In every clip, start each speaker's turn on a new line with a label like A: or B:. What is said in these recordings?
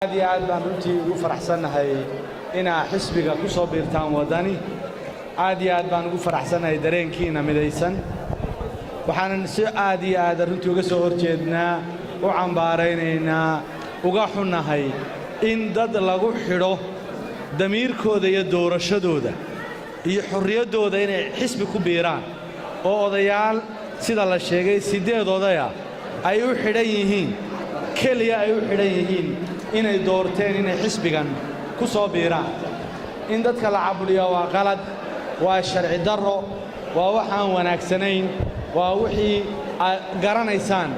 A: Aad iyo aad baan runtii ugu faraxsannahay inaa xisbiga ku soo biirtaan Waddani. Aad iyo aad baan ugu faraxsannahay dareenkiina midaysan. Waxaanan si aad iyo aada runtii uga soo hor jeednaa, u cambaaraynaynaa, uga xunnahay in dad lagu xidho damiirkooda iyo doorashadooda iyo xorriyaddooda inay xisbi ku biiraan, oo odayaal, sida la sheegay siddeed odaya, ay u xidhan yihiin, keliya ay u xidhan yihiin inay doorteen inay xisbigan ku soo biiraan. In dadka la cabudhiyaa waa qalad, waa sharci darro, waa waxaan wanaagsanayn, waa wixii aad garanaysaan,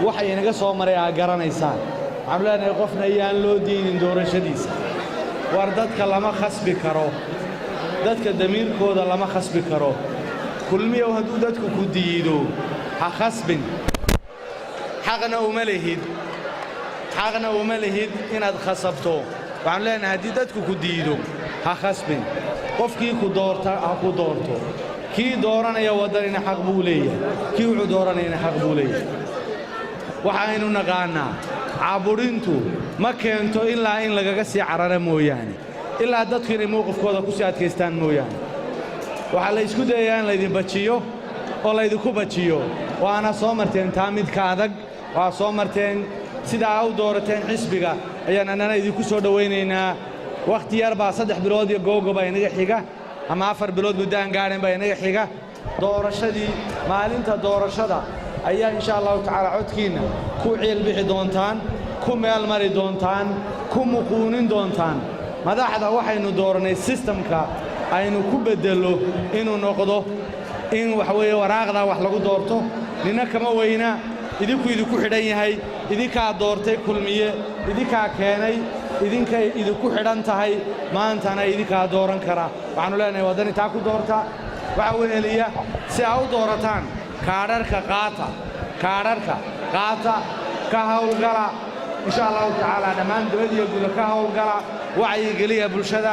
A: waxa inaga soo maray aad garanaysaan. Waxaanu leenahay, qofna ayaan loo diidin doorashadiisa. War dadka lama khasbi karo, dadka damiirkooda lama khasbi karo. Kulmiyow, hadduu dadku ku diido, ha khasbin. Xaqna uma lihid, xaqna uma lihid inaad khasabto. Waxaanu leenahay, haddii dadku ku diido, ha khasbin. Qofkii ku doorta ha ku doorto. Kii dooranaya Waddanina xaq buu leeyahay, kii wuxuu dooranayana xaq buu leeyahay. Waxaynu naqaannaa caburintu ma keento ilaa in lagaga sii carara mooyaane, ilaa dadku inay mowqifkooda ku sii adkaystaan mooyaane. Waxaa la isku dayayaa in laydin bajiyo oo laydinku bajiyo. Waana soo marteen taa mid ka adag, waa soo marteen. Sidaa u doorateen xisbiga ayaan annana idinku soo dhowaynaynaa. Wakhti yar baa, 3 bilood iyo googo baa inaga xiga, ama 4 bilood muddo aan gaadhin baa inaga xiga doorashadii. Maalinta doorashada ayaa, insha Allahu tacaala, codkiinna ku ciilbixi doontaan, ku meel mari doontaan, ku muquunin doontaan madaxda. Waxaynu doorannay systemka aynu ku beddello inuu noqdo in waxa weeye waraaqdaa wax lagu doorto. Nina kama weyna, idinku idinku xidhan yahay. Idinkaa doortay Kulmiye, idinkaa keenay, idinkay idinku xidhan tahay. Maantana idinkaa dooran kara. Waxaannu leenahay, Waddani taa ku doorta. Waxa weheliya, si aa u doorataan, kaadharka qaata, kaadharka qaata, ka hawlgala, insha Allahu tacaala. Dhammaan dibad iyo guda ka hawlgala, wacyigeliya bulshada.